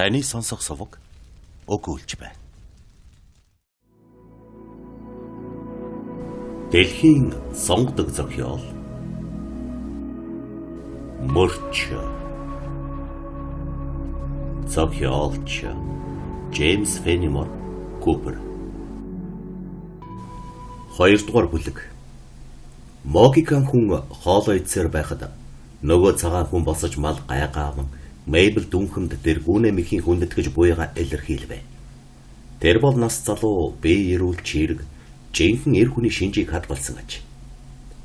Таны сонсох суваг өгүүлж байна. Дэлхийн сонгодог зохиол Мөрч. Зохиолч Джеймс Фенимор Купер. Хоёрдугаар бүлэг. Могикан хүн хоолоо идсээр байхад нөгөө цагаан хүн босож мал гайгааван Мейбл дүнхэмд дэргүүнээ мэхийн хүндэтгэж буйгаа илэрхийлвэ. Тэр бол нас залуу, бие эрүүл чирэг, жинхэнэ эр хүний шинжийг хадгалсан аж.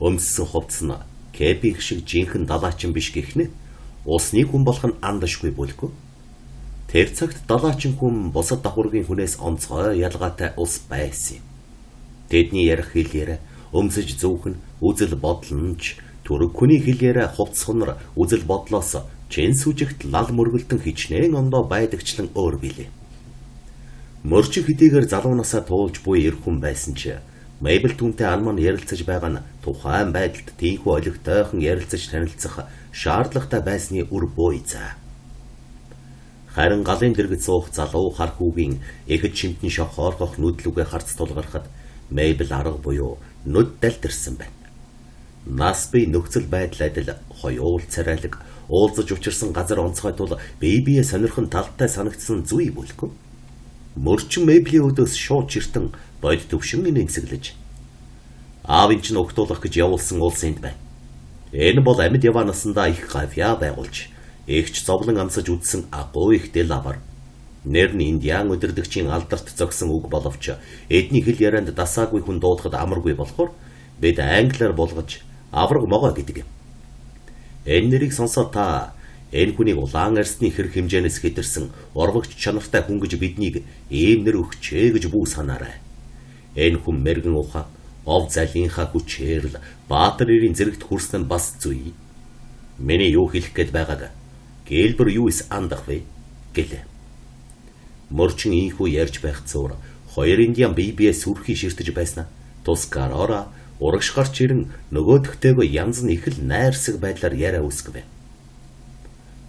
Өмссөн хувцас нь кепинг шиг жинхэнэ далаачин биш гэх нь усны хүн болох нь андашгүй бүлгүй. Тэр цагт далаачин хүн бусад давхаргийн хүнээс онцгой ялгаатай ус байсан юм. Тэдний ярих хэл яриа, өмсөж зүүх нь, үзэл бодол нь ч түрэг хүний хэл яриа хувцас хунар үзэл бодлоос чин сүжигт лал мөргөлдөн хичнээн ондоо байдагчлан өөр билээ. Мөрчиг хэдийгээр залуу насаа туулж буй эр хүн байсан ч Мейбл түүнтэй ан ман ярилцаж байгаа нь тухайн байдалд тийхүү олигтойхон ярилцаж танилцах шаардлагатай байсны үр буй заа. Харин галын дэргэд суух залуу хархүүгийн ихэд шимтэн шохоорхох нүдлүгэ харц тулгархад Мейбл арга буюу нүд далдэрсэн байна. Нас бие нөхцөл байдал адил хоёул царайлаг уулзаж учирсан газар онцгой тул бие бие сонирхон талтай санагдсан зүй бүлгүй. Мөрчин Мейблийн өдөөс шууд чиртэн бодит төвшин инээмсэглэж. Аавын чинь угтуулах гэж явуулсан улс энд байна. Энэ бол амьд яваа насандаа их гавьяа байгуулж, эгч зовлон амсаж үдсэн агуу их Делавар. Нэр нь Индиан удирдагчийн алдарт зогсон үг боловч эдний хэл ярианд дасаагүй хүн дуудахад амаргүй болохоор бид англиар булгаж авраг могой гэдэг юм. Энэ нэрийг сонсоод та энэ хүнийг улаан арьсны хэр хэмжээнээс хэтэрсэн урвагч чанартай хүн гэж биднийг ийм нэр өгчээ гэж бүү санаарай. Энэ хүн мэрэгэн ухаан, ов залийнхаа хүчээр л Баатар эрийн зэрэгт хүрсэн нь бас зүй. Миний юу хэлэх гээд байгааг Гэлбэр юу ис андах вэ гэлээ. Мөрчин ийхүү ярьж байх зуур хоёр индиан бие бие сүрхий ширтэж байснаа Тускарора урагш гарч ирэн нөгөөдөхтэйгөө янз нь их л найрсаг байдлаар яриа үсгэв.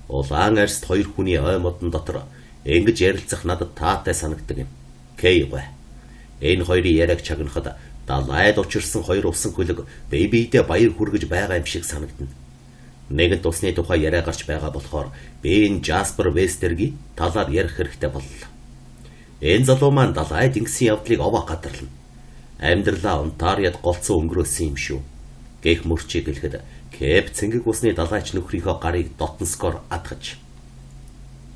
Улаан арьст хоёр хүний ой модон дотор ингэж ярилцах надад таатай санагддаг юм. Кэй гой. Энэ хоёрын яриаг чагнахад далайд учирсан хоёр усан хөлөг бие биедээ баяр хүргэж байгаа юм шиг санагдана. Нэгэнт усны тухай яриа гарч байгаа болохоор би энэ Жаспер Вестергийн талаар ярих хэрэгтэй боллоо. Энэ залуу маань далай тэнгисийн явдлыг овоо гадарлана. Амьдралаа Онтариод голцсон өнгөрөөсөн юм шүү. Гэх мөрчийг хэлэхэд Кэп цэнгэг усны далайч нөхрийнхөө гарыг дотносгоор атгаж.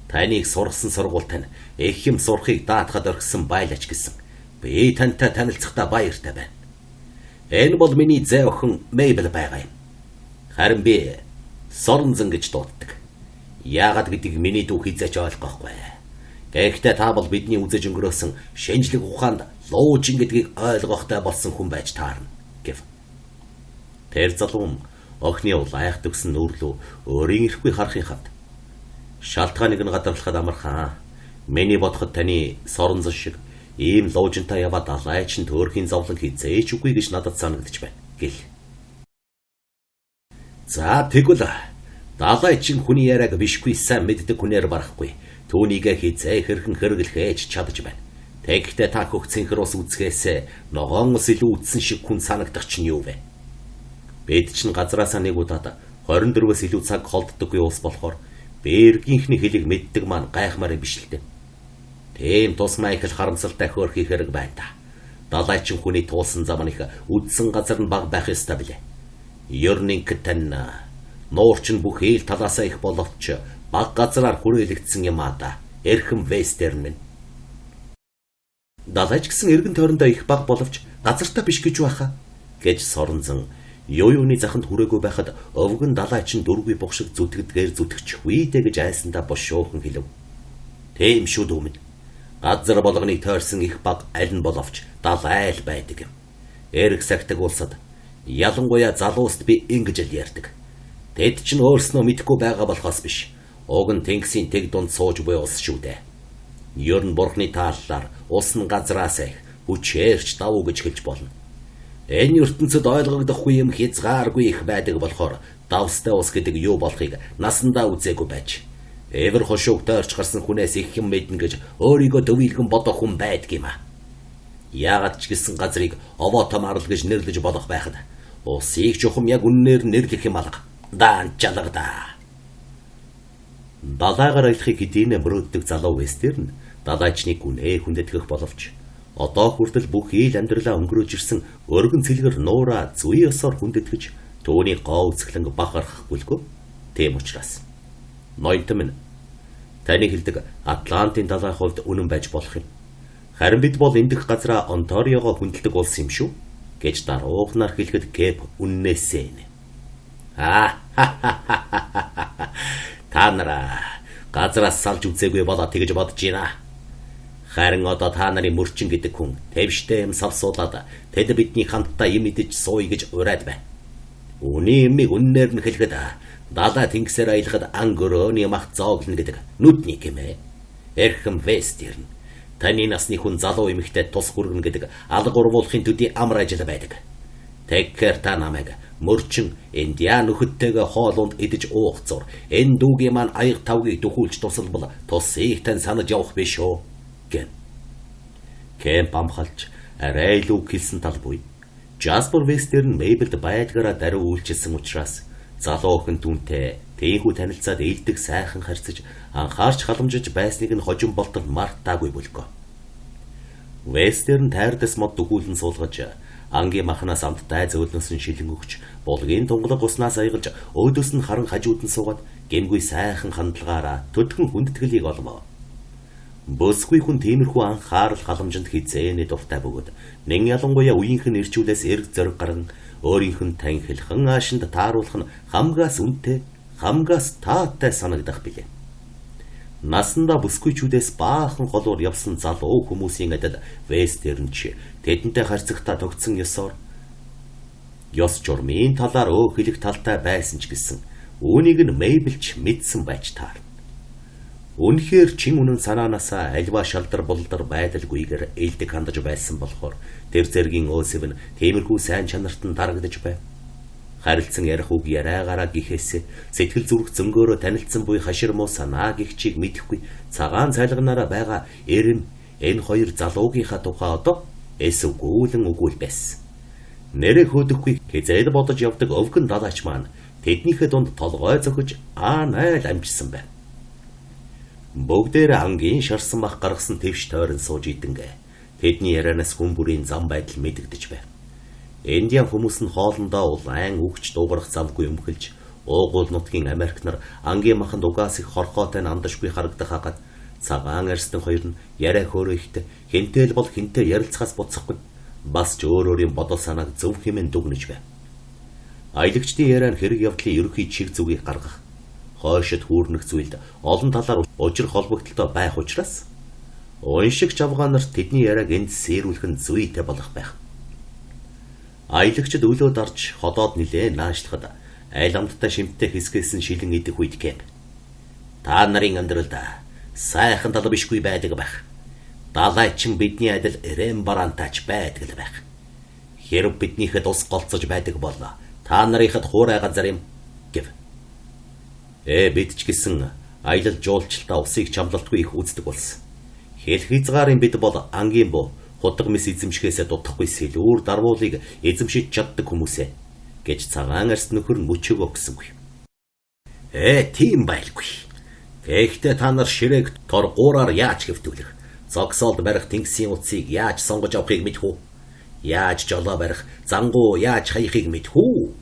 Таныг сургасан сургууль тань их юм сурахыг даатахад орхисон байлаач гэсэн. Би тантай танилцахдаа баяртай байна. Энэ бол миний зээ охин Мейбл байгаа юм. Харин би Соронзон гэж дууддаг. Яагаад гэдгийг миний дүү хизээч ойлгохгүй. Гэхдээ та бол бидний үзэж өнгөрөөсөн шинжлэх ухаанд луужин гэдгийг ойлгохтой болсон хүн байж таарна гэв. Тэр залуу охины улайх төгсөн нүүрлүү өөрийн ирэхгүй харахын хавд. Шалтгааныг нь гадарлахад амархан. Миний бодоход таны Соронзон шиг ийм луужинтай яваа далайч нь төөрхийн зовлон хизээч үгүй гэж надад санагдчих байна гэл. За тэгвэл далайчин хүний яриаг бишгүй сайн мэддэг хүнээр барахгүй. Түүнийгээ хизээ хэрхэн хэрэглэхээж чадж байна. Тэгэхдээ та хөх цэнхэр ус үзэхээс ногоон ус илүү үтсэн шиг хүн санагдах чинь юу вэ? Бид чинь газраасаа нэг удаад 24-өөс илүү цаг холддоггүй ус болохоор бэргийнхний хэлийг мэддэг маань гайхмаар юм биш л дээ. Тийм тусмаа их л харамсалтай хөөрхий хэрэг байна та. Далайчин хүний туулсан зам нь их үдсэн газар нь бага байх ёстой билээ. Ер нь ингээд тань нуур чинь бүх хэл талаасаа их боловч баг газраар хүрээлэгдсэн юм аа да. Эрхэм Вестерн минь. Далайч гэсэн эргэн тойрондоо их баг боловч газартай биш гэж байхаа гэж Соронзон юу юуны заханд хүрээгүй байхад өвгөн далайч нь дөрвгүй бух шиг зүтгэдгээр зүтгэчихвээ дээ гэж айсандаа бошуухан хэлв. Тийм шүү дүү минь. Газар болгоныг тойрсон их баг аль нь боловч далай л байдаг юм. Эрг сагтаг улсад ялангуяа залууст би ингэж л ярьдаг. Тэд чинь өөрснөө мэдэхгүй байгаа болохоос биш. Уг нь тэнгисийн тэг дунд сууж буй улс шүү дээ. Ер нь бурхны тааллаар ус нь газраас их хүчээрч давуу гэж хэлж болно. Энэ ертөнцид ойлгогдохгүй юм хязгааргүй их байдаг болохоор давстай ус гэдэг юу болохыг насандаа үзээгүй байж. Эвэр хошууг тойрч гарсан хүнээс их юм мэднэ гэж өөрийгөө төвийлгэн бодох хүн байдаг юм а. Яагаад ч гэсэн газрыг овоо том арал гэж нэрлэж болох байхад усыг чухам яг үннээр нэрлэх юм алга. Даанчалга да. Далайгаар аялахыг хэдийнэ мөрөөддөг залуу Вестерн далайчныг гүнээ хүндэтгэх боловч одоо хүртэл бүх ийл амьдралаа өнгөрөөж ирсэн өргөн цэлгэр нуураа зүйн ёсоор хүндэтгэж түүний гоо үзэсгэлэнг бахархах бүлгөө. Тийм учраас ноёнтой минь, таны хэлдэг Атлантын далайн хувьд үнэн байж болох юм. Харин бид бол эндэх газраа Онтариогоо хүндэлдэг улс юм шүү гэж даруухнаар хэлэхэд Кэп үннээсээ нэ. Аа та нараа газраас салж үзээгүй болоо тэгж бодож байна. Харин одоо та нарын мөрчин гэдэг хүн тэвштэй юм савсуулаад тэд бидний хамтдаа юм идэж сууя гэж ураад байна. Үүний юмыг үннээр нь хэлэхэд далай тэнгисээр аялахад ан гөрөөний мах зооглоно гэдэг нүдний гэмээ. Эрхэм Вестерн, таны насны хүн залуу эмэгтэй тус хүргэнэ гэдэг алга урвуулахын төдий амар ажил байдаг. Тэгэхээр та намайг мөрчин Индиан нөхөдтэйгээ хоолунд идэж уух зур энэ дүүгийн маань аяг тавгийг дөхүүлж тусалбал тусыг тань санаж явах биш үү гэн. Кемп амхалж арай илүү хэлсэн тал буй. Жаспер Вестерн Мейбелд байдгаараа даруй үйлчилсэн учраас залуу охин түүнтэй тийхүү танилцаад илдэг сайхан харьцаж анхаарч халамжиж байсныг нь хожим болтол мартаагүй бүлгөө. Вестерн тайрдас мод дөхүүлэн суулгаж ангийн махнаас амттай зөөлнөсөн шилэн өгч булгийн тунгалаг уснаас аягалж өөдөөс нь харан хажууд нь суугаад гэмгүй сайхан хандлагаараа төдгөн хүндэтгэлийг олмоо. Бөсгүй хүн тиймэрхүү анхаарал халамжинд хизээний дуртай бөгөөд нэн ялангуяа үеийнх нь ирчүүлээс эрг зориг гаран өөрийнх нь танхилхан аашинд тааруулах нь хамгаас үнэтэй, хамгаас таатай санагдах билээ. Насандаа бүсгүйчүүдээс баахан голуур явсан залуу хүмүүсийн адил Вестерн ч тэдэнтэй харьцахдаа тогтсон ёсоор ёс журмын талаар өөх хэлэх талтай байсан ч гэсэн үүнийг нь Мейбелч мэдсэн байж таарна. Үнэхээр чин үнэн санаанаасаа альва шалдар булдар байдалгүйгээр элдэг хандаж байсан болохоор тэр зэргийн өөсөв нь тиймэрхүү сайн чанарт нь дарагдаж байв. Харилцан ярих үг яриагаараа гэхээс сэтгэл зүрх зөнгөөрөө танилцсан буй хашир муу санаа гихчийг мэдэхгүй цагаан цайлганаараа байгаа эрэм энэ хоёр залуугийнхаа тухай одоо эс өгүүлэн өгүүл байсан. Нэрэ хөөдөхгүй хизээд бодож явдаг өвгөн далаач маань тэднийхээ дунд толгой зөхөж аа найл амжсан байв. Бүгдээр ангийн шарсан мах гаргасан твш тойрон сууж идэнгэ. Тэдний ярианаас хүн бүрийн зам байдал мэдэгдэж байв. Индиан хүмүүс нь хоолндоо улаан үгч дуугарах завгүй өмхөлж, уугуул нутгийн Америк нар ангийн маханд угаас их хорхоотой нь андашгүй харагдах хагаад цагаан арьсны хоёр нь яриа хөөрөө ихтэй хинтэл бол хинтэй ярилцахаас буцахгүй бас ч өөр өөрийн бодол санааг зөв хэмээн дүгнэж байв. Аялагчдын яриа нь хэрэг явдлын ерөнхий чиг зүгийг гаргах, хойшид хүүрнэх зүйлд олон талаар учир холбогдлолтой байх учраас уншигч авгаа нарт тэдний яриаг энд сэрүүлэх нь зүйтэй болох байх. Аялагчид өлөө дарж ходоод нилээн наашлахад аль амттай шимттэй хэсгээсэн шилэн идэх үед Кэп. Та нарын амьдралд сайхан тал бишгүй байдаг байх. Далайчин бидний адил Рембрандтач байдаг л байх. Хэрв биднийхэд ус голцож байдаг бол та нарынхад хуурай газар юм гэв. Бид ч гэсэн аялал жуулчлалтаа усыг чамлалтгүй их үздэг болсон. Хэл хязгаарын бид бол ангийн буу худаг мэс эзэмшихээсээ дутахгүй сэлүүр дарвуулыг эзэмшиж чаддаг хүмүүсээ гэж цагаан арьс нөхөр нь мөчөөгөө өгсөнгүй. Тийм байлгүй. Тэгэхдээ та нар ширээг торгуураар яаж хэвтүүлэх, зогсоолд барих тэнгисийн утсыг яаж сонгож авахыг мэдэх үү? Яаж жолоо барих, зангуу яаж хаяхыг мэдэх үү?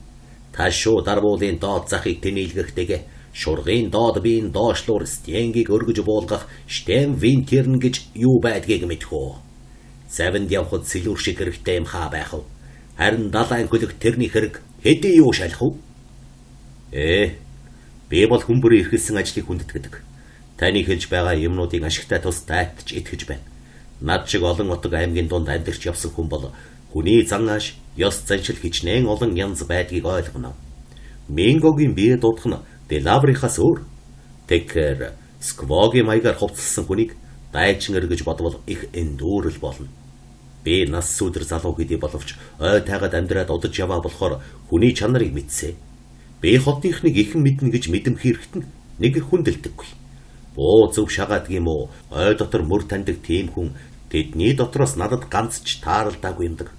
Ташуу дарвуулын доод захыг тэнийлгэхтэйгээ шургын доод биеийн доошлуур стенгийг өргөж буулгах штем винтерн гэж юу байдгийг мэдэх үү? Завинд явхад сэлүүр шиг хэрэгтэй юм хаа байх вэ? Харин далайн хөлөг тэрний хэрэг хэдий юу шалах вэ? Би бол хүн бүрийн эрхэлсэн ажлыг хүндэтгэдэг. Таны хэлж байгаа юмнуудын ашигтай тус дайтаж итгэж байна. Над шиг олон отог аймгийн дунд амьдарч явсан хүн бол хүний зан ааш, ёс заншил хичнээн олон янз байдгийг ойлгоно. Мингогийн бие дуудах нь Делаврихаас өөр. Тэгэхээр сквогийн маягаар хувцалсан хүнийг дайчин эргэж бодвол их эндүүрэл болно. Би нас сүдэр залуу хэдий боловч ой тайгаад амьдраад удаж яваа болохоор хүний чанарыг мэдсэ. Би хотынхныг ихэн мэднэ гэж мэдэмхийрэхэд нь нэг хүндэлдэггүй. Буу зөв шагаадг юм уу? Ой дотор мөр таньдаг тийм хүн тэдний дотроос надад ганц ч тааралдаагүй юмдаг.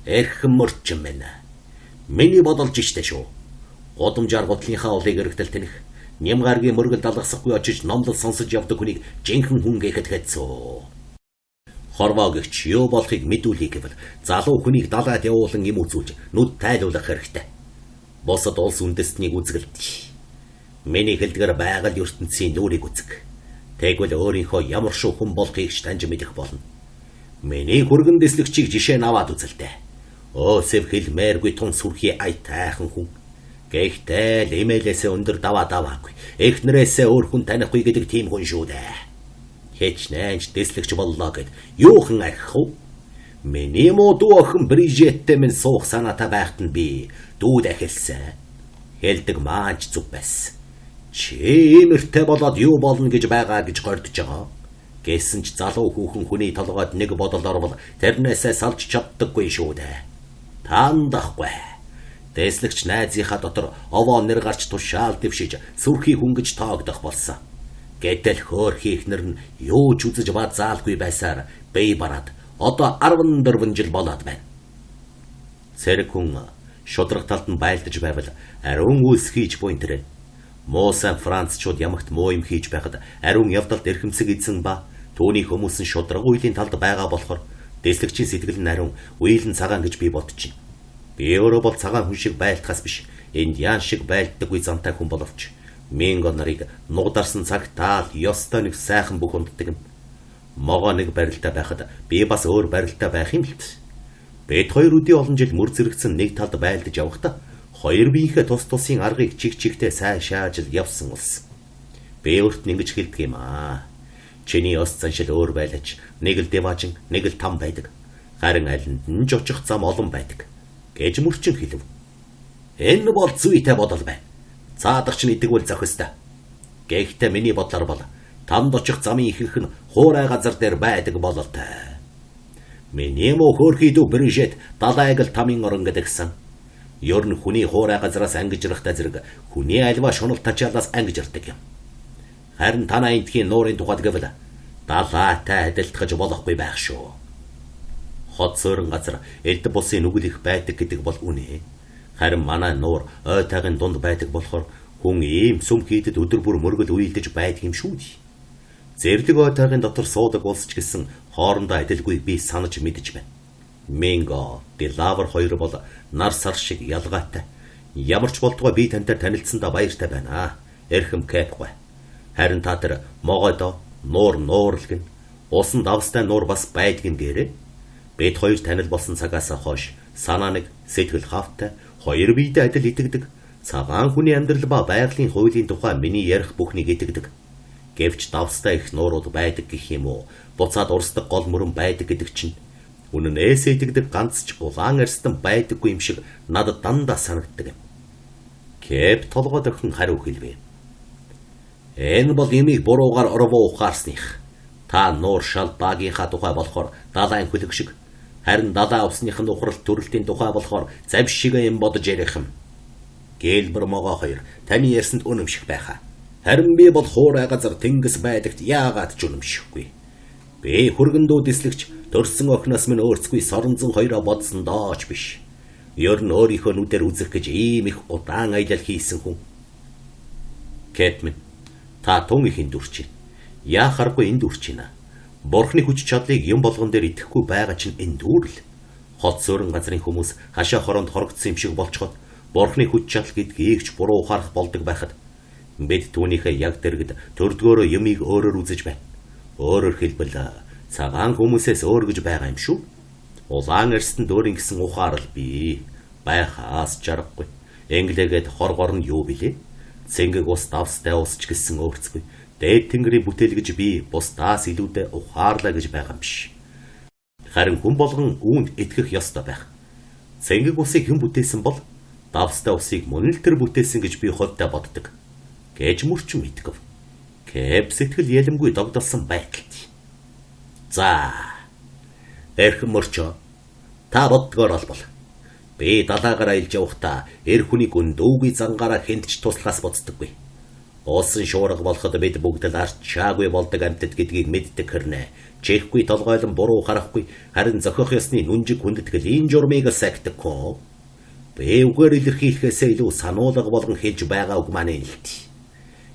Эрхэм мөрчин минь. Миний бодолж штэ шүү. Гудамжаар гутлынхаа улыг эргэтэл тэнэх, Нямгаргийн мөргөл далгасахгүй очиж номлол сонсож явдаг хүнийг жинхэнэ хүн гэхэд хэцүү. Хорвоо гэгч юу болохыг мэдүүлэе гэвэл залуу хүнийг далайд явуулан юм үзүүлж нүд тайлуулах хэрэгтэй. Бусад улс үндэстнийг үзгэлт. Миний хэлдгээр байгаль ертөнцийн нүрийг үзэг. Тэгвэл өөрийнхөө ямар шүү хүн болохыг ч таньж мэдэх болно. Миний хүргэн дэслэгчийг жишээ нь аваад үзэлтэй. Өөсөв хэлмээргүй тун сүрхий аятайхан хүн. Гэхдээ л эмээлээсээ өндөр даваа даваагүй. Эхнэрээсээ өөр хүн танихгүй гэдэг тийм хүн шүү дээ. Хичнээн ч дэслэгч боллоо гэд юухан архих вэ? Миний муу дүү охин Брижеттэй минь суух санаатай байхад нь би дүүд ахилсан. Хэлдэг маанч зүг байсан. Чи иймэртэй болоод юу болно гэж байгаа гэж гордож байгаа. Гэсэн ч залуу хүүхэн хүний толгойд нэг бодол орвол тэрнээсээ салж чаддаггүй шүү дээ. Тандахгүй. Дээслэгч найзынхаа дотор овоо нэр гарч тушаал дэвшиж сүрхий хүн гэж тоогдох болсон. Гэтэл хөөрхий эхнэр нь юу ч үзэж ба заалгүй байсаар бие бараад одоо 14 жил болоод байна. Цэрэг хүн шудраг талд нь байлдаж байвал ариун үйлс хийж буй энэ. Муу сайн Францчууд ямагт муу юм хийж байхад ариун явдалд эрхэмсэг эзэн ба түүний хүмүүс нь шудраг үеийн талд байгаа болохоор дээслэгчийн сэтгэл нь ариун, үйл нь цагаан гэж би бодож байна. Би өөрөө бол цагаан хүн шиг байлдахаас биш, индиан шиг байлддаггүй замтай хүн боловч Минго нарыг нугдарсан цагтаа л ёстой нэг сайхан бүх унддаг юм. Могоо нэг барилдаа байхад би бас өөр барилдаа байх юм л т. Бид хоёр өдий олон жил мөр зэрэгцэн нэг талд байлдаж явахдаа хоёр биеийнхээ тус тусын аргыг чиг чигтээ сайн шааж л явсан улс. Би өөрт нь ингэж хэлдэг юм аа. Чиний ёс заншил өөр байлаач нэг л деважин, нэг л там байдаг. Харин алинд нь ч очих зам олон байдаг гэж мөрчин хэлв. Энэ бол зүйтэй бодол байна. Цаадах чинь идэгвэл зохистой. Гэхдээ миний бодлоор бол танд очих замын ихэнх нь хуурай газар дээр байдаг бололтой. Миний муу хөөрхий дүү Брижет далайг л тамын орон гэдгсэн. Ер нь хүний хуурай газараас ангижрахтай зэрэг хүний альва шунал тачаалаас ангижирдаг юм. Харин танай эндхийн нуурын тухайд гэвэл далайтай адилтгаж болохгүй байх шүү. Хот суурин газар элдв бусын нүгэл их байдаг гэдэг бол үнэ. Харин манай нуур ой тайгын дунд байдаг болохоор хүн ийм сүм хийдэд өдөр бүр мөргөл уйлдэж байдаг юм шүү дээ. Зэрлэг ой тайгын дотор суудаг улс ч гэсэн хоорондоо адилгүй би санаж мэдэж байна. Минго, Делавер хоёр бол нар сар шиг ялгаатай. Ямар ч болтугай би тантай танилцсандаа баяртай байна. Эрхэм Кэпгүй. Харин та тэр могойдоо нуур нуур л гин. Усан давстай нуур бас байдаг юм гэрээ. Бид хоёр танил болсон цагаас хойш санаа нэг, сэтгэл хавтай, хоёр биедээ адил итгэдэг. Цагаан хүний амьдрал ба байгалийн хуулийн тухай миний ярих бүхнийг итгэдэг. Гэвч давстай их нуурууд байдаг гэх юм уу? Буцаад урсдаг гол мөрөн байдаг гэдэг чинь үнэнээс итгэдэг ганц ч улаан арьстан байдаггүй юм шиг надад дандаа санагддаг юм. Кэп толгой дохин хариу хэлвэ. Энэ бол ямиг буруугаар орвоо ухаарсных. Та нуур шал багийнхаа тухай болохоор далайн хөлөг шиг, харин далайн усных нь ухралт төрөлтийн тухай болохоор завь шиг юм бодож ярих юм. Гэлбэр могоо хоёр таны ярьсанд үнэмших байхаа. Харин би бол хуурай газар тэнгис байдагт яагаад ч үнэмшихгүй. Би хүргэндүү дислэгч төрсөн охиноос минь өөрцгүй соронзон хоёроо бодсон дооч биш. Ер нь өөрийнхөө нүдээр үзэх гэж ийм их удаан аялал хийсэн хүн. Кэтмэн, та тун их энд үрч байна. Яах аргагүй энд үрч байна. Бурхны хүч чадлыг юм болгон дээр итгэхгүй байгаа чинь энэ дүүрэл. Хот суурин газрын хүмүүс хашаа хороонд хорогдсон юм шиг болцоход Бурхны хүч чадал гэдгийг ч буруу ухаарах болдог байхад бид түүнийхээ яг дэргэд төрдгөөрөө юмыг өөрөөр үзэж байна. Өөрөөр хэлбэл цагаан хүмүүсээс өөр гэж байгаа юм шүү. Улаан арьстанд өөрийн гэсэн ухаарал бий. Байхаас жаргахгүй. Инглигээд хоргор нь юу билээ? Цэнгэг ус давстай ус ч гэсэн өөрцгүй. Дээд тэнгэрийн бүтээл гэж би бусдаас илүүтэй ухаарлаа гэж байгаа юм биш. Харин хүн болгон үүнд итгэх ёстой байх. Цэнгэг усыг хэн бүтээсэн бол давстай усыг мөн л тэр бүтээсэн гэж би хувьдаа боддог. Гэж мөрчин итгэв. Кэп сэтгэл ялимгүй догдолсон байдалд. За. Эрхэм мөрчөө. Та боддгоор олбол. Би далаагаар аялж явахдаа эр хүний гүндүүгүй зангаараа хүнд ч туслахаас буцдаггүй. Уусан шуурга болоход бид бүгд л арчаагүй болдог амьтад гэдгийг мэддэг хэрнээ. Чихгүй толгойлон буруу харахгүй харин зохиох ёсны нүнжиг хүндэтгэл энэ журмыг сахидаггүй. Би үгээр илэрхийлэхээсээ илүү сануулга болгон хэлж байгаа үг маань илт.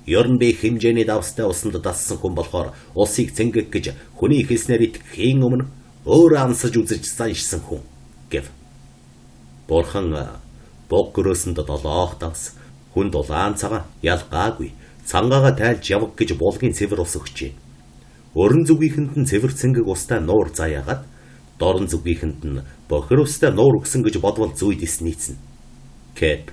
Ер нь би хэмжээний давстай усанд дассан хүн болохоор усыг цэнгэг гэж хүний хэлснээр итгэхийн өмнө өөр амсаж үзэж заншсан хүн гэв. Бурхан буг гөрөөсөнд долоох давс хүнд улаан цагаан ялгаагүй цангаага тайлж яваг гэж булгийн цэвэр ус өгчээ. Өрн зүгийнхэнд нь цэвэр цэнгэг устай нуур заяагаад дорн зүгийнхэнд нь бохир устай нуур өгсөн гэж бодвол зүйд эс нийцнэ. Кэп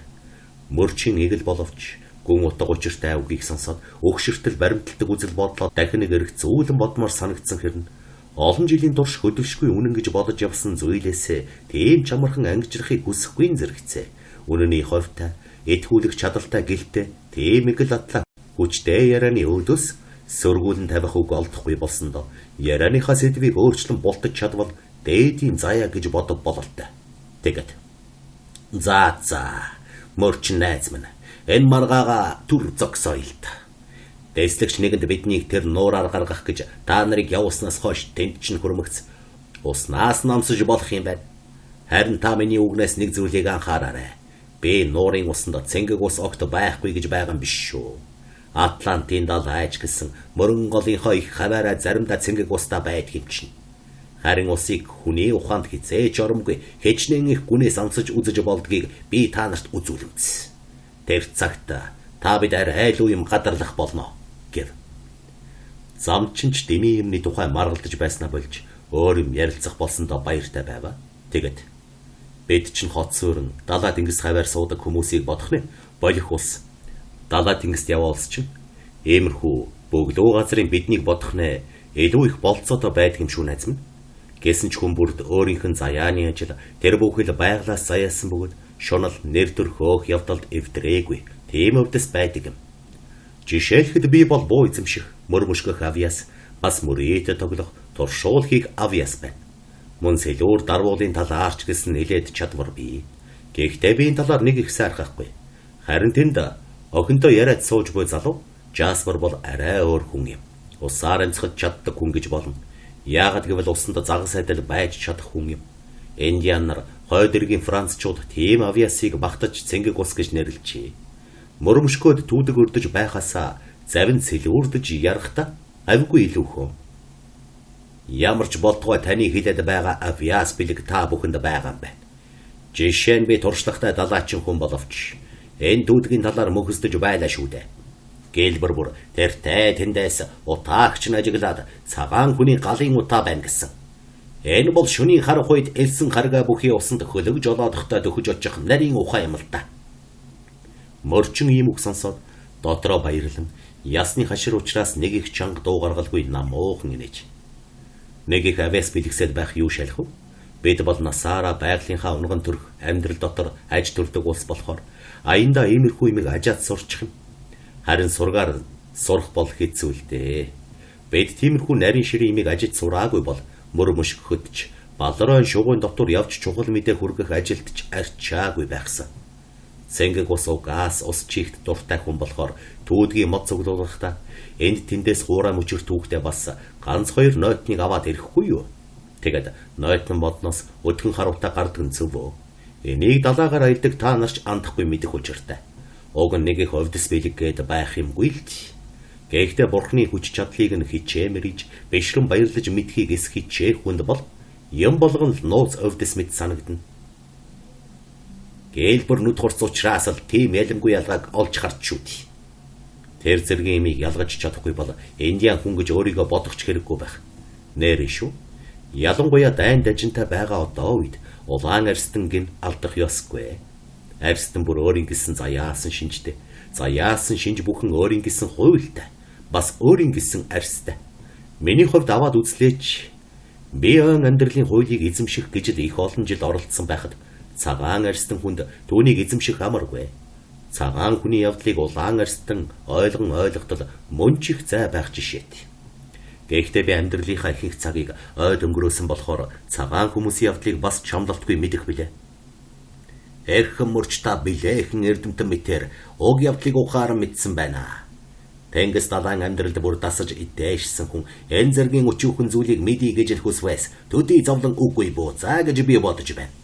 мөрчин эгэл боловч гүн утга учиртай үгийг сонсоод өгшөртөл баримталдаг үзэл бодлоо дахин нэг эрг зүүлэн бодмоор санагдсан хэрнэ. Олон жилийн турш хөдөлшгүй үнэн гэж бодож явсан зүйлээсээ тийм ч амархан ангижрахыг хүсэхгүй зэрэгцээ. Үнэний хувьтай, итгүүлэх чадaltaй гэлтэй тийм эгэл атлаа хүчтэй ярианы өөдөөс сөргүүлэн тавих үг олдохгүй болсондоо ярианыхаа сэдвийг өөрчлөн бултаж чадвал дээдийн заяа гэж бодов бололтой. Тэгэд. За за. Мөрчин найз минь энэ маргаага түр зогсоо илт. Дэслэгч нэгэнд биднийг тэр нуураар гаргах гэж та нарыг явуулснаас хойш тэнд чинь хөрмөгц уснаас намсаж болох юм байна. Харин та миний үгнээс нэг зүйлийг анхаараарай. Би нуурын усанд цэнгэг ус огт байхгүй гэж байгаа юм биш шүү. Атлантын дал айж гэсэн мөрөн голынхоо их хаваараа заримдаа цэнгэг устай байдаг юм чинь. Харин усыг хүний ухаанд хизээж оромгүй хичнээн их гүнээс амсаж үзэж болдгийг би та нарт үзүүлэмц. Тэр цагт та бид арай айлуу юм гадарлах болно гэв. Замчин ч дэмий юмны тухай маргалдаж байснаа болж өөр юм ярилцах болсондоо баяртай байва. Тэгэд бид чинь хот суурин далаа тэнгис хаваар суудаг хүмүүсийг бодох нэ болох ус. Далаа тэнгист яваа улс чинь иймэрхүү бөглөө газрын биднийг бодох нэ илүү их болцоотой байдаг юм шүү найз минь. Гэсэн ч хүн бүрд өөрийнх нь заяаны ажил тэр бүхэл байглаас заяасан бөгөөд шунал нэр төр хөөх явдалд эвдрээгүй. Тийм өвдөс байдаг юм. Жишээлхэд би бол буу эзэмших, мөр мөшгөх авьяас, бас мөрөөдө тоглох, туршуул хийх авьяас байна. Мөн сэлүүр дарвуулын талаарч гэсэн нэлээд чадвар бий. Гэхдээ би энэ талаар нэг их сайрхахгүй. Харин тэнд охинтой яриад сууж буй залуу Жаспер бол арай өөр хүн юм. Усаар амсгаж чаддаг хүн гэж болно. Яагаад гэвэл усанд загас адил байж чадах хүн юм. Индиан нар хойд эргийн францчууд тийм авьяасыг багтаж цэнгэг ус гэж нэрлэжээ. Мөрөмшгөөд түүдэг өрдөж байхасаа завин сэлүүрдэж ярахта авигүй илүү хөө. Ямар ч болтугай таны хэлээд байгаа авьяас бэлэг та бүхэнд байгаа юм байна. Жишээ нь би туршлагатай далаачин хүн боловч энэ түүдгийн талаар мөхөсдөж байлаа шүү дээ. Гэлбэр бүр тэртэй тэндээс утаагч нь ажиглаад цагаан хүний галын утаа байна гэсэн. Энэ бол шөнийн харах үед элсэн харгаа бүхий усанд хөлөг жолоодохтой дөхөж очих нарийн ухаан юм л да. Мөрчин ийм үг сонсоод дотроо баярлан ясны хашир учраас нэг их чанга дуу гаргалгүй намуухан инээж. Нэг их авиас бэлгсэд байх юу шалах вэ? Бид бол насаараа байгалийнхаа унган төрх амьдрал дотор аж төрдөг улс болохоор аяндаа иймэрхүү юмыг ажаад сурчих юм. Харин сургаар сурах бол хэцүү л дээ. Бид тиймэрхүү нарийн ширийн юмыг ажиж сураагүй бол мөр мөшгөхөд ч балрын шугуун дотор явж чухал мэдээ хүргэх ажилд ч арчаагүй байхсан. Цэнгэг ус угаас ус чихт дуртай хүн болохоор түүдгийн мод цуглуулгахдаа энд тэндээс хуурай мөчөр түүхтэй бас ганц хоёр нойтныг аваад ирэхгүй юу? Тэгэд нойтон модноос өдгөн харуутай гардаг нь зөв. Энийг далаагаар аялдаг та нарч андахгүй мэдэх учиртай. Уг нь нэг их овдос бэлэг гээд байх юмгүй л дээ. Гэхдээ бурхны хүч чадлыг нь хичээмэрж бишрэн баярлаж мэдхийг эс хичээх хүнд бол юм болгон л нууц овдос мэт санагдана. Гэлбэр нүд хурц учраас л тийм ялангүй ялгааг олж харч шүү дээ. Тэр зэргийн имийг ялгаж чадахгүй бол Индиан хүн гэж өөрийгөө бодох ч хэрэггүй байх. Нэр шүү. Ялангуяа дайн дажинтай байгаа одоо үед улаан арстан гин алдах ёсгүй. Арстан бүр өөрийн гэсэн заяасан шинжтэй. Заяасан шинж бүхэн өөрийн гэсэн хуйлтай. Бас өөрийн гэсэн арьстай. Миний хувьд аваад үзлээч. Би өн амьдралын хуулийг эзэмших гэж л их олон жил оролдсон байхад цагаан арстан хүнд түүнийг эзэмших амаргүй. Цагаан хүний явдлыг улаан арстан ойлгон ойлгоход мөн ч их зай байх жишээтэй. Гэхдээ би амьдралынхаа ихэнх цагийг ойд өнгөрөөсөн болохоор цагаан хүмүүсийн явдлыг бас чамлалтгүй мэдэх билээ. Эрхэм мөрч та билээхэн эрдэмтэн мэтэр уг явдлыг ухаан мэдсэн байна. Тэнгис далайн амьдралд бүр дасаж идээшсэн хүн энэ зэргийн өчүүхэн зүйлийг мэдье гэж л хүсвэл төдий зовлон үгүй буу заа гэж би бодож байна.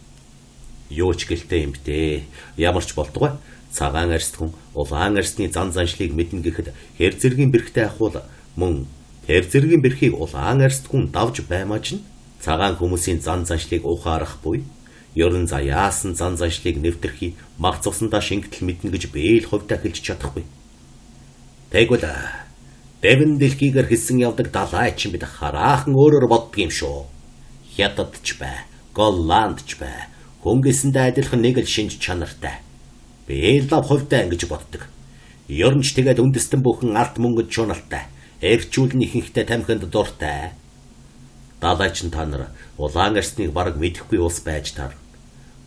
Юу ч гэлтэй юм бтэ. Ямар ч болтугай цагаан арьст хүн улаан арьсны зан заншлыг мэднэ гэхэд хэр зэргийн бэрхтэй ахвал мөн тэр зэргийн бэрхийг улаан арьст хүн давж баймааж нь цагаан хүмүүсийн зан заншлыг ухаарах буй ерөн заяасан зан заншлыг нэвтэрхий мах цусандаа шингэтэл мэднэ гэж би л хувьдаа хэлж чадахгүй. Тэгвэл дэвэн дэлхийгээр хэлсэн явдаг далай чинь бид хараахан өөрөөр боддог юм шүү. Хятад ч бай, Голланд ч бай. Хүн гэсэндээ адилхан нэг л шинж чанартай. Би л хувьдаа ингэж боддог. Ер нь ч тэгээд үндэстэн бүхэн арт мөнгөд чуналтай. Эрчүүл нь ихэнхдээ тамхинд дуртай. Далайч нь та нар улаан арьсныг бараг мэдэхгүй ус байж таар.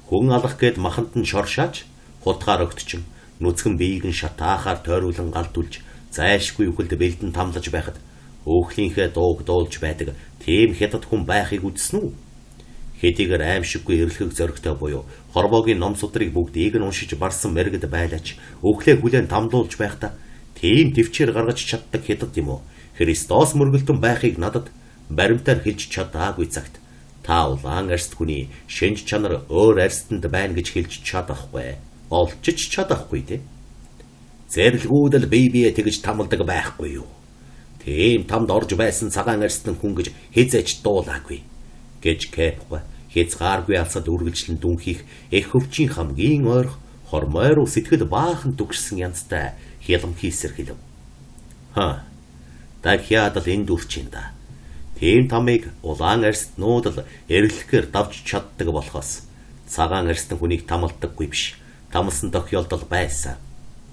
Хүн алах гээд маханд нь шоршааж, хутгаар өгтчин, нүцгэн биеийг нь шатаахаар тойруулан галдулж, зайлшгүй үхэлд бэлдэн тамлаж байхад өөхлийнхээ дууг дуулж байдаг тийм хятад хүн байхыг үзсэн үү? Хэдийгээр аимшиггүй эрэлхэг зоригтой буюу хорвоогийн ном судрыг бүгдийг нь уншиж барсан мэрэгд байлаач өглөө хүлээн тамлуулж байхдаа тийм төвчээр гаргаж чаддаг хятад юм уу? Христос мөргөлдөн байхыг надад баримтаар хэлж чадаагүй цагт та улаан арьст хүний шинж чанар өөр арьстанд байна гэж хэлж чадахгүй. Олчиж чадахгүй тий. Зэрлгүүд л бие бие тэгж тамалдаг байхгүй юу? Тийм тамд орж байсан цагаан арьстан хүн гэж хэзээч дуулаагүй гэж Кэпгүй хязгааргүй алсад үргэлжлэн дүнхийх эх хөвчийн хамгийн ойрох хормой руу сэтгэл баахан түгшсэн янзтай хялам хийсэр хэлв. Ха. Дахиад л энд үрчин да. Тийм тамыг улаан арьстнууд л эрлэхээр давж чаддаг болохоос цагаан арьстан хүнийг тамалдаггүй биш. Тамалсан тохиолдол байсан.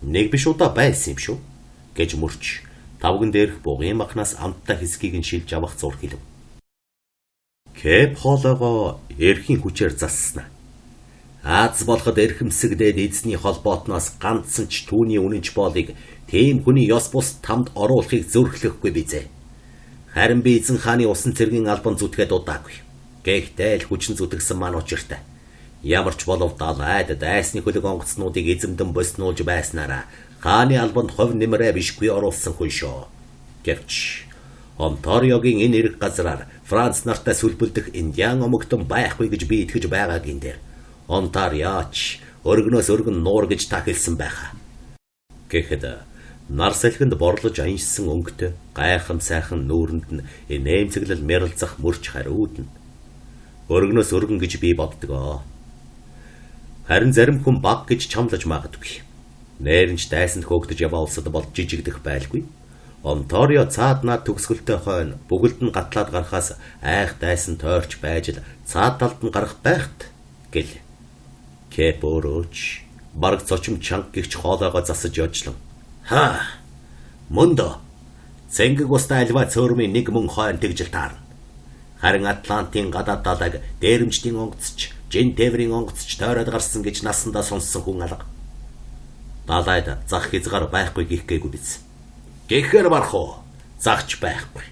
Нэг биш удаа байсан юм шүү гэж мөрч тавган дээрх бугын махнаас амттай хэсгийг нь шилж авах зур хэлв. Кэп хоолойгоо эрхийн хүчээр зассан. Аз болоход эрхэмсэгдээд эзний холбоотноос ганцсан ч түүний үнэнч боолыг тийм хүний ёс бус тамд оруулахыг зөрхлөхгүй бизээ. Харин би эзэн хааны усан цэргийн албан зүтгээд удаагүй. Гэхдээ л хүчин зүтгсэн маань учиртай. Ямар ч болов далайд дайсны хөлөг онгоцнуудыг эзэмдэн боснуулж байснараа хааны албанд хувь нэмрээ бишгүй оруулсан хүн шүү. Гэвч Онтариогийн энэ эрэг газраар Франц нартай сүлбэлдэх индиан омогтон байхгүй гэж би итгэж байгаагийн дээр Онтариоч өргөнөөс өргөн нуур гэж та хэлсэн байхаа. Гэхэд нар салхинд борлож аншсан өнгөтэй гайхам сайхан нүүрэнд нь инээмсэглэл мэрэлзах мөрч хариуд нь өргөнөөс өргөн гэж би боддгоо. Харин зарим хүн баг гэж чамлаж магадгүй. Нээрэнч дайсанд хөөгдөж яваа улсад бол жижигдэх байлгүй. Онтарио цаад наад төгсгөлтэй хойно бүгэлд нь гатлаад гарахаас айх дайсан тойрч байж л цаад талд нь гарах байхт гэл. Кэп өөрөөч бараг цочим чанга гихч хоолойгоо засаж ёжлон. Ха! Мөндөө! Цэнгэг устай альва цөөрмийн нэг мөн хойно тэгжил таарна. Харин Атлантын гадаад далайг дээрэмчдийн онгоцч, жин тээврийн онгоцч тойроод гарсан гэж насандаа сонссон хүн алга. Далайд зах хязгаар байхгүй гих гээгүй биз. Гэхээр барах уу? Загч байхгүй.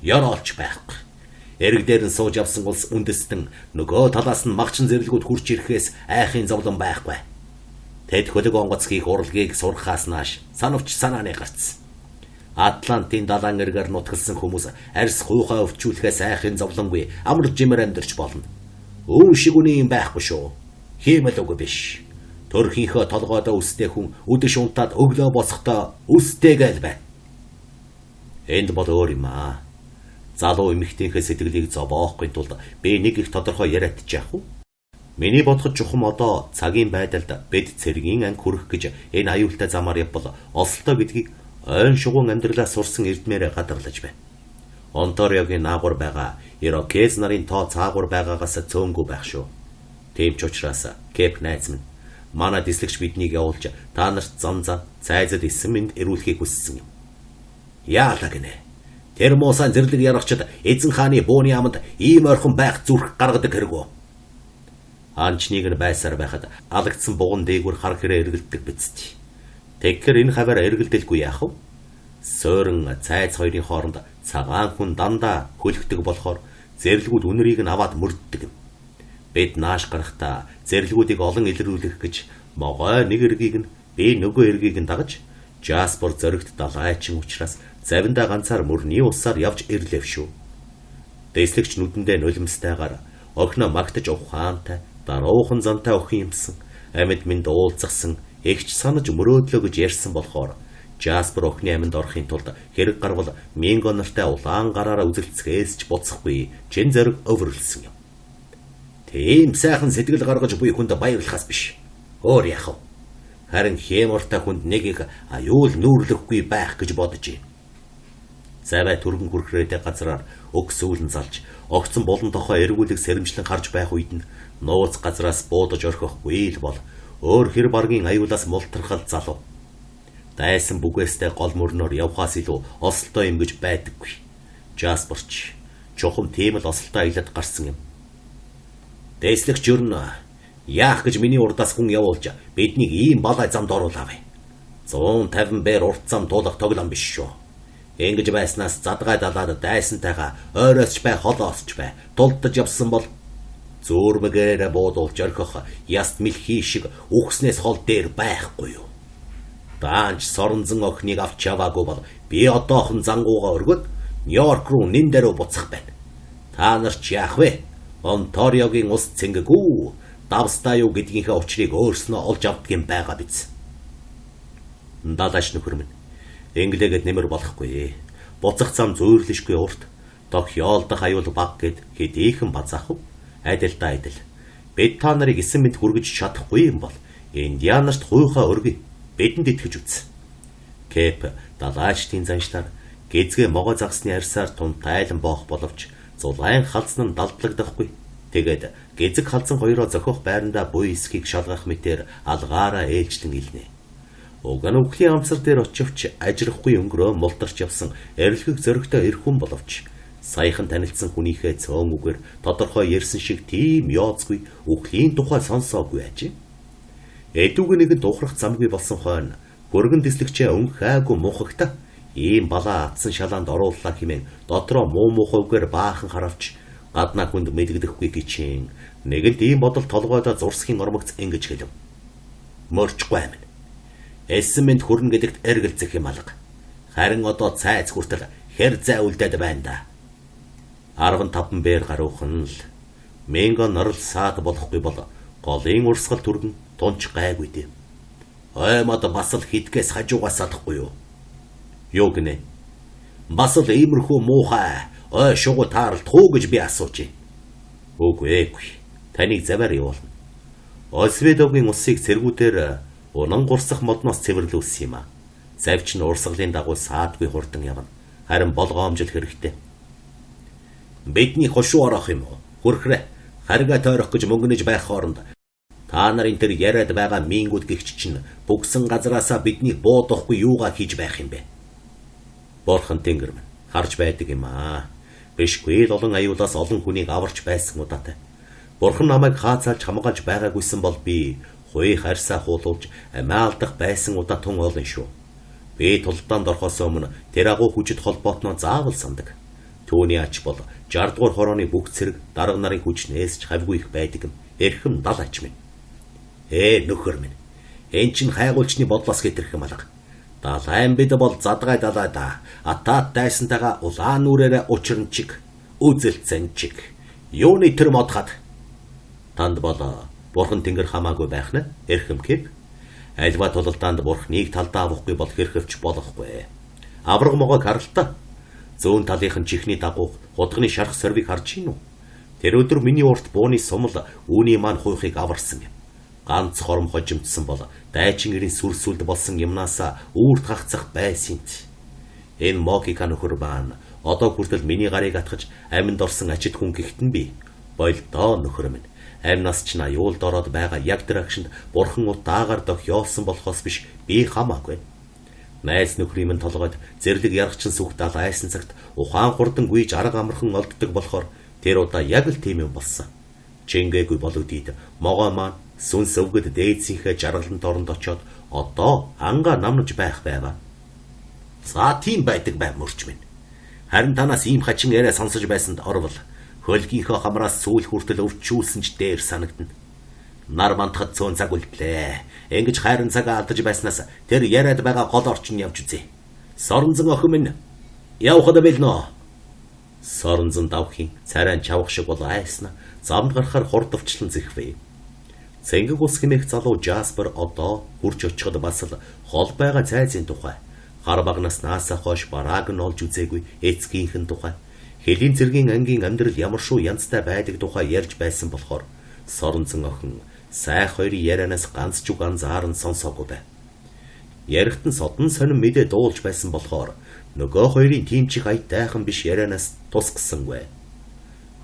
Ёроолч байхгүй. Эрэг дээр нь сууж явсан улс үндэстэн нөгөө талаас нь магчин зэрлэгүүд хурч ирэхээс айхын зовлон байхгүй. Тэд хөлөг онгоц хийх урлагийг сурахаас нааш санавч санааны гарц. Атлантын далайн эргээр нутгалсан хүмүүс арьс хуйхаа өвчүүлэхээс айхын зовлонгүй амар жимэр амьдарч болно. Үүн шиг үний юм байхгүй шүү. Хиймэл үг биш. Төрхийнхөө толгойдоо өстэй хүн үдэш унтаад өглөө босохдоо өстэйгээл байна. Энд бол өөр юм аа. Залуу эмэгтэйнхээ сэтгэлийг зовоохгүй тулд би нэг их тодорхой яриад ч яах вэ? Миний бодоход чухам одоо цагийн байдалд бид цэргийн анги хүрэх гэж энэ аюултай замаар явбал осолтой гэдгийг ойн шугуун амьдралаа сурсан эрдмээрээ гадарлаж байна. Онтариогийн наагур байгаа Ирокез нарын тоо цаагур байгаагаас цөөнгүй байх шүү. Тийм ч учраас Кэп найз минь манай дислэгч биднийг явуулж та нарт зам зам цайзад эсэн мэнд ирүүлэхийг хүссэн юм. Яалаа гинэ. Тэр муусан зэрлэг ярагчид эзэн хааны бууны аманд ийм ойрхон байх зүрх гаргадаг хэрэгөө. Анчныг нь байсаар байхад алагдсан буган дээгүр хар хэрээ эргэлддэг биз дээ. Тэгэхээр энэ хаваар эргэлдэлгүй яах вэ? Суурин цайз хоёрын хооронд цагаан хүн дандаа хөлөгдөг болохоор зэрлэгүүд үнэрийг нь аваад мөрддөг юм. Бид нааш гарахдаа зэрлэгүүдийг олон илрүүлэх гэж могой нэг эргийг нь би нөгөө эргийг нь дагаж Жаспер зоригт далайчин учраас завиндаа ганцаар мөрний усаар явж ирлээ шүү. Дэслэгч нүдэндээ нулимстайгаар охиноо магтаж ухаантай, даруухан зантай охин юмсан, амьд минь уулзсан, эгч санаж мөрөөдлөө гэж ярьсан болохоор Жаспер охины амьд орохын тулд хэрэг гарвал Минго нартай улаан гараараа үзэлцгээс ч буцахгүй чин зориг өвөрлсөн юм. Тийм сайхан сэтгэл гаргаж буй хүнд баярлахаас биш. Өөр яах вэ? Харин хэмортой хүнд нэг их аюул нүүрлэхгүй байх гэж бодож байна. Завай түргэн хүрхрээтэй газраар өгсүүлэн залж огцон болон тохоо эргүүлэг сэрэмжлэн харж байх үед нь нууц газраас буудаж орхихгүй л бол өөр хэр баргийн аюулаас мултрахал залуу. Дайсан бүгээстэй гол мөрнөөр явхаас илүү осолтой юм гэж байдаггүй. Жасперч чухам тийм л осолтой аялаад гарсан юм. Дээслэгч ер нь яах гэж миний урдаас хүн явуулж биднийг ийм балай замд оруулав. 150 бээр урт зам туулах тоглоом биш шүү. Ингэж байснаас задгай далаад дайсантайгаа ойроос ч бай холоос ч бай тулдаж явсан бол зөөрмөгөөрэ буудуулж орхих яст мэлхий шиг үхснээс хол дээр байхгүй юу. Даанч соронзон охиныг авч яваагүй бол би одоохон зангуугаа өргөд Нью-Йорк руу нин дээрөө буцах байна. Та нар ч яах вэ? Онтариогийн ус цэнгэгүү давстай юу гэдгийнхээ учрыг өөрснөө олж авдгийн байгаа биз. Далааш нөхөр минь Инглигэд нэмэр болохгүй. Буцах зам зүйрлэшгүй урт. Тохиолдох аюул баг гэд хэдийхэн базаах вэ? Адил да адил. Бид та нарыг эсэн мэд хүргэж чадахгүй юм бол Индианарт хуйхаа өргөе. Бидэнд итгэж үз. Кэп далаачдын заншлаар гизгээ могоо загсны арьсаар тун тайлан боох боловч зулайн халзан нь далдлагдахгүй. Тэгээд гизэг халзан хоёроо зохиох байрандаа буй эсхийг шалгах мэтээр алгаараа ээлжлэн илнэ. Уг нь үхлийн амсар дээр очивч ажирахгүй өнгөрөө мултарч явсан эрэлхэг зоригтой эр хүн боловч саяхан танилцсан хүнийхээ цөөн үгээр тодорхой ярьсан шиг тийм ёозгүй үхлийн тухай сонсоогүй ажээ. Эдүүг нэгэн тухрах замгүй болсон хойно хөргөн дэслэгчээ өнхаагүй мунхагта ийм балаа атсан шалаанд орууллаа хэмээн дотроо муу мухайгээр баахан харавч гаднаа хүнд мэдэгдэхгүй гिचэн нэгэнт ийм бодол толгойдоо зурсхийн ормогц ингэж хэлв. Мөрчгүй амин. Эссэн мэд хүрнэ гэдэгт эргэлзэх юм алга. Харин одоо цайц хүртэл хэр зай үлдээд байна да. 15 бээр гаруухан л Минго норл саад болохгүй бол голын урсгал түргэн тунч гайгүй дээ. Аймад бас л хитгэс хажуугаас салахгүй юу? Юу гинэ? Бас л иймэрхүү муухай ой шугу таарлах уу гэж би асууж байна. Үгүй ээгүй. Таныг заваар явуулна. Осведогийн усыг цэргүүдээр унан гурсах модноос цэвэрлүүлсэн юм а. Завч нь урсгалын дагуу саадгүй хурдан явна. Харин болгоомжил хэрэгтэй. Бидний хошуу орох юм уу? Хүрхрээ. Харгаа тойрох гэж мөнгөнөж байх хооронд та нарын тэр яриад байгаа мингүүд гихч чинь бүгсэн газраасаа биднийг буудахгүй юугаа хийж байх юм бэ? Бурхан тэнгэр минь харж байдаг юм аа. Бишгүй л олон аюулаас олон хүнийг аварч байсан удаатай. Бурхан намайг хаацаалж хамгаалж байгаагүйсэн бол би хуй харьсаа хуулуулж амиа алдах байсан удаа тун олон шүү. Би тулдаанд орохоос өмнө тэр агуу хүчит холбоотноо заавал сандаг. Түүний ач бол 60 дугаар хорооны бүх цэрэг дарга нарын хүчнээс ч хавгүй их байдаг юм. Эрхэм дал ач минь. Нөхөр минь. Эн чинь хайгуулчны бодлоос хэтэрх юм алга. Далайн бид бол задгай далай да. Атаат дайсантайгаа улаан нүрээрээ учран чиг, үзэлцэн чиг. Юуны тэр модхад? Танд бол бурхан тэнгэр хамаагүй байх нь эрхэм кэп. Альва тулалдаанд бурхныг талдаа авахгүй бол хэрхэвч болохгүй. Авраг могоог харалта. Зүүн талынх нь чихний дагуух худганы шарх сорвийг харж гин үү? Тэр өдөр миний урт бууны сумал үүний маань хуйхыг аварсан юм. Ганц хором хожимдсан бол дайчин эрийн сүр сүлд болсон юмнаасаа үүрт гагцах байсан юм. Энэ Мокика нөхөр маань одоо хүртэл миний гарыг атгаж аминд орсон ачид хүн гихтэн би. Болдоо нөхөр минь. Амнаас ч аюулд ороод байгаа яг тэр агшинд бурхан утаагаар дохиолсон болохоос биш би хамаагүй. Найз нөхрийн минь толгойд зэрлэг яргачин сүх дал айсан цагт ухаан хурдан гүйж арга амархан олддог болохоор тэр удаа яг л тийм юм болсон. Чингээгүй бологдийд могоо маань сүнс өвгөд дээдсийнхээ жаргалан оронд очоод одоо ангаа намнаж байх байваа. За тийм байдаг бай мөрч минь. Харин танаас ийм хачин яриа сонсож байсанд орвол хөлгийнхөө хамраас сүүл хүртэл өвчүүлсэн ч дээр санагдана. Нар мандахад цөөн цаг үлдлээ. Ингэж хайран цагаа алдаж байснаас тэр яриад байгаа гол орчин явж үзье. Соронзон охин минь явахад бэлнэ. Соронзон давхин царайн чавх шиг бол айсна замд гарахаар хурдвчлан зэхвэ. Цэнгэг ус хэмээх залуу Жаспер одоо хурж очиход бас л хол байгаа цайзын тухай, хар багнаас наасаа хойш барааг нь олж үзээгүй эцгийнхэн тухай, хөлийн цэргийн ангийн амьдрал ямар шүү янзтай байдаг тухай ярьж байсан болохоор Соронзон охин сайх хоёрын ярианаас ганц ч үг анзааран сонсоогүй байв. Ярихт нь содон сонин мэдээ дуулж байсан болохоор нөгөө хоёрын тийм ч их аятайхан биш ярианаас тусгасангүй.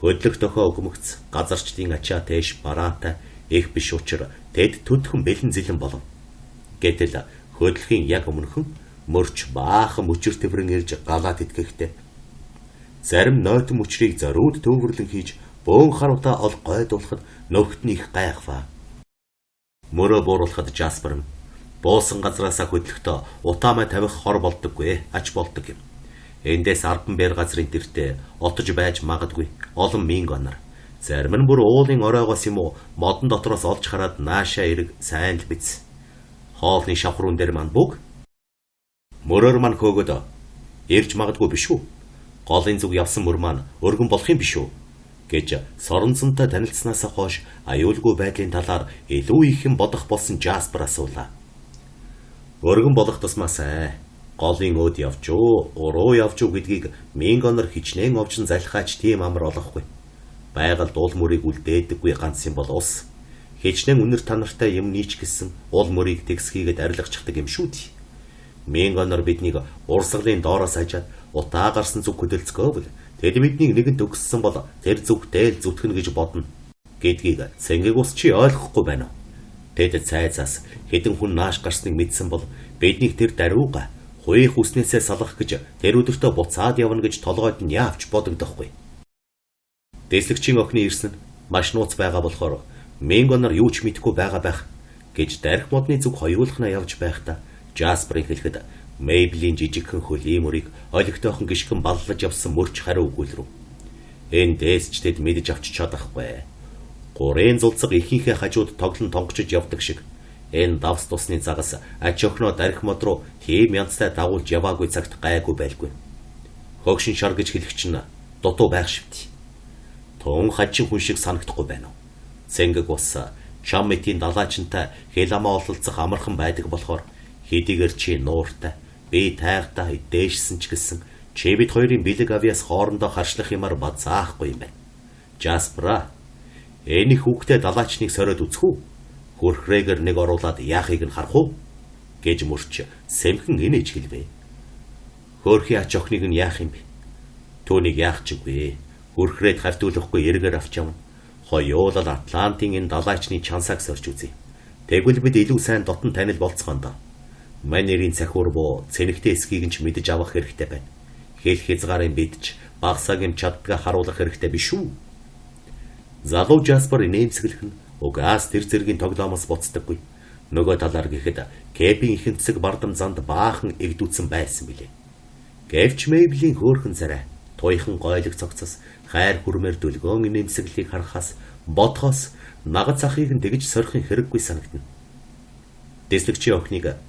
Хөдлөх дохио өгмөгц газарчдын ачаа тээш бараатай их биш учир тэд төдхөн бэлэн зэлэн болов. Гэтэл хөдлөхийн яг өмнөхөн мөрч баахан мөчөр тэврэн ирж галаад итгэхтэй. Зарим нойтон мөчрийг зориуд төвөрлөн хийж бөөн харуудаа ол гойдуулахад нөхд нь их гайхваа. Мөрөө бууруулахад Жаспер буусан газраасаа хөдлөхдөө утаамай тавих хор болдоггүй, ач болдог юм. Эндээс 10 бэр газрын тэртээ отож байж магадгүй олон мянга онор. Зарим нь бүр уулын оройгоос юм уу модон дотроос олж хараад наашаа эрг сайн л биз. Хоолны шавхруун дээр мань бүг мөрөөр мань хөөгд ирж магадгүй биш үү? Голын зүг явсан мөр маань өргөн болох юм биш үү? Гэж Соронзонтой танилцсанаас хойш аюулгүй байдлын талаар илүү их юм бодох болсон Жаспер асуулаа. Өргөн болох тусмаас голын өөд явж уу, уруу явж уу гэдгийг мянга онор хичнээн овжин залхаач тийм амар олохгүй. Байгальд уул мөрийг үлдээдэггүй ганц юм бол ус. Хичнээн үнэр танартай юм нийч гэсэн уул мөрийг тэгсхийгэд арилгачихдаг юм шүү дээ. Мянга онор биднийг урсгалын доороос ажаад утаа гарсан зүг хөдөлцгөөвөл тэд биднийг нэгэн төгссөн бол тэр зүгтэй л зүтгэнэ гэж бодно гэдгийг цэнгэг ус чи ойлгохгүй байна уу? Тэд цайзаас хэдэн хүн нааш гарсныг мэдсэн бол биднийг тэр даруйга хуйх үснээсээ салгах гэж тэр өдөртөө буцаад явна гэж толгойд нь яавч бодогдохгүй. Дэслэгчийн охины ирсэн нь маш нууц байгаа болохоор мянга онор юу ч мэдэхгүй байгаа байх гэж дарих модны зүг хоёулахнаа явж байхдаа Жасперийн хэлэхэд Мейблийн жижигхэн хөлийн мөрийг олигтойхон гишгэн баллаж явсан мөрч хариу өгүүлрв. Эндээс ч тэд мэдэж авч чадахгүй. Гурийн зулцэг ихийнхээ хажууд тоглон тонгочж явдаг шиг энэ давс тусны загас ач охиноо дарих мод руу тийм янзтай дагуулж яваагүй цагт гайгүй байлгүй. Хөгшин шар гэж хэлэх чинь дутуу байх шивт. Тун хачин хүн шиг санагдахгүй байна уу? Цэнгэг ус чам мэтийн далаачинтай хэл амаа ололцох амархан байдаг болохоор хэдийгээр чи нууртай би тайгадаа дээшсэн ч гэсэн чи бид хоёрын бэлэг авьяас хоорондоо харшлах юмар базаахгүй юм байна. Жаспера энэ хүүхдээ далаачныг сориод үзэх үү? Хөрхрээгээр нэг оруулаад яахыг нь харах уу? Гэж мөрч сэмхэн инээж хэлвэ. Хөөрхий ач охиныг нь яах юм бэ? Түүнийг яах чиггүй. Хөрхрээд хавтуулахгүй эргээр авч явна. Хоёулал Атлантын энэ далаачны чансааг сорж үзье. Тэгвэл бид илүү сайн дотн танил болцгоондоо. Манерийн цахиур буу цэнэгтэй эсхийг нь ч мэдэж авах хэрэгтэй байна. Хэл хязгаарын бид ч багсааг юм чаддгаа харуулах хэрэгтэй биш үү? Залуу Жаспер инээмсэглэх нь угаас тэр зэргийн тоглоомоос буцдаггүй. Нөгөө талаар гэхэд Кэпийн ихэнцэг бардам занд баахан эгдүүцэн байсан билээ. Гэвч Мейблийн хөөрхөн царай, туяхан гойлог цогцос, хайр хүрмээр дүлгөөн инээмсэглэлийг харахаас бодхоос нагад цахыг нь тэгж сорихын хэрэггүй санагдана. Дэслэгчийн охиныг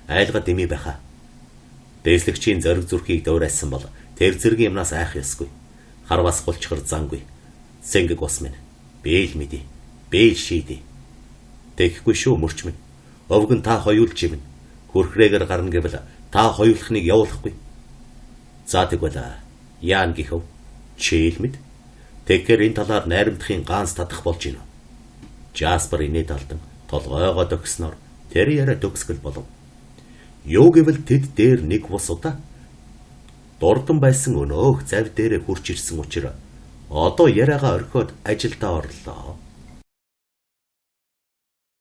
айлга дэмий байхаа. Дэслэгчийн зориг зүрхийг дуурайсан бол тэр зэргийн юмнаас айх ёсгүй. Харвас гулчхар зангүй. Цэнгэг ус минь. Би л мэдээ. Би л шийдээ. Тэгэхгүй шүү мөрч минь. Овгон та хоёулж ивнэ. Хөрхрээгээр гарна гэвэл та хоёулахныг явуулахгүй. За тэгвэл яан гэхэв? Чи л мэд. Тэгэхээр энэ талаар найрамдахын ганц татах болж байна. Жаспер инээд алдан толгойгоо төгснөөр тэр яриа төгсгөл болов. Юу гэвэл тэд дээр нэг бус удаа дурдан байсан өнөөх зав дээрээ хурч ирсэн учир одоо яриагаа орхиод ажилдаа орлоо.